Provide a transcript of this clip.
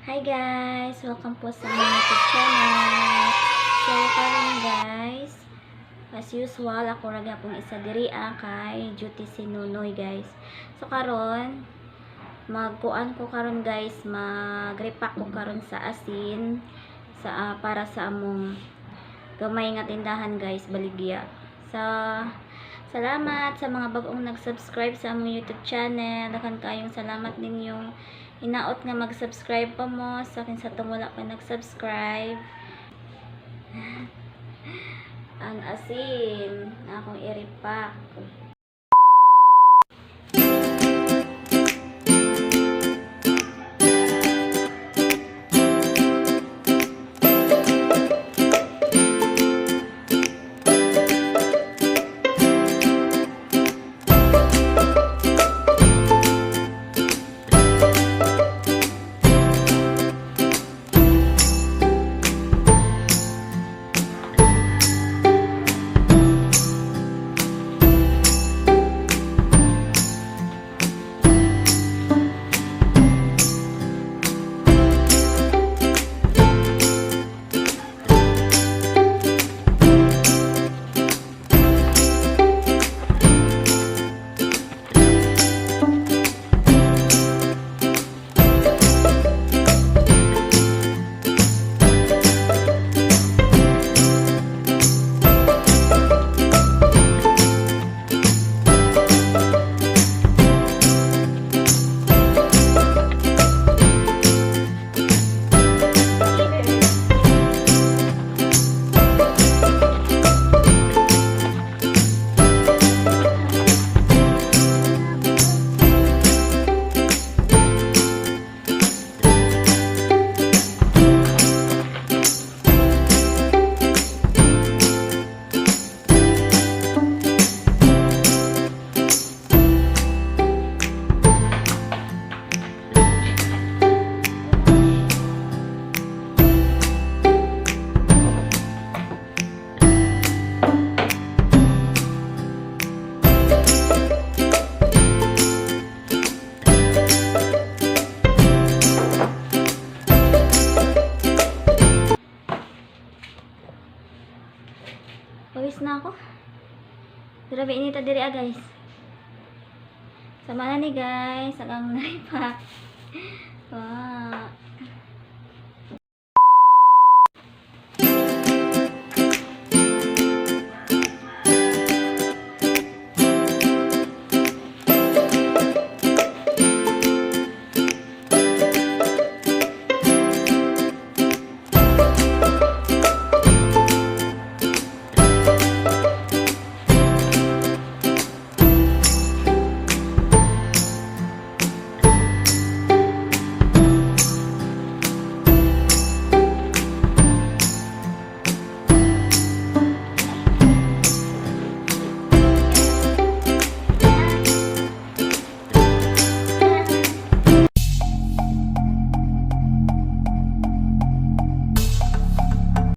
Hi guys! Welcome po sa aming YouTube channel. So, karon guys, as usual, ako ra gyapon isa diri kay duty si Nunoy, guys. So, karon magkuan ko karon, guys, magrepack ko karon sa asin sa para sa among gamay nga tindahan, guys, baligya. So, salamat sa mga bagong nag-subscribe sa among YouTube channel. Daghan kayong salamat ninyong hinaot nga mag-subscribe pa mo sa kinsa tong wala pa nag-subscribe. Ang asin na akong i-repack. Pawis na ako. Grabe inita diri guys. Sama na ni guys, ang na-repack. Wow.